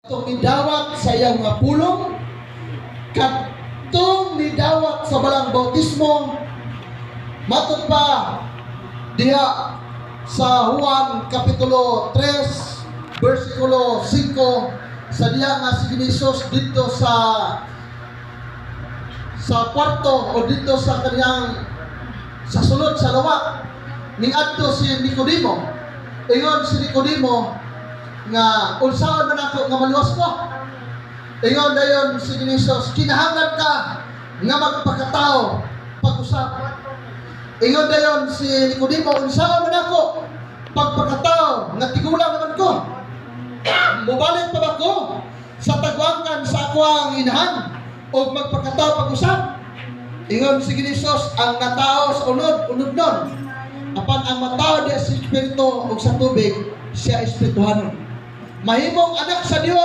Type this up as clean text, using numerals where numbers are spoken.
Katong nidawat sa iyang mga pulong, katong nidawat sa balaang bautismo, matod pa diha sa Juan Kapitulo 3, versikulo 5, sa diha nga si Jesus didto sa kwarto o didto sa kaniyang sa sulod sa lawak, ningadto si Nicodemo. Ingon si Nicodemo nga, "Unsaon man ako nga maluwas ko?" Ingon dayon si Jesus, "Kinahanglan ka nga magpakatao pag-usab." Ingon dayon si Nicodemo, "Unsaon man ako pagpakatao nga tigulang naman ko? Mubalik pa ba ko sa tagwangkan sa akoang inahan o magpakatao pag-usab?" Ingon si Jesus, "Ang natao sa unod, unodnon. Apan ang matawo diha sa Espiritu ug sa tubig, siya espirituhanon." Mahimong anak sa Dios.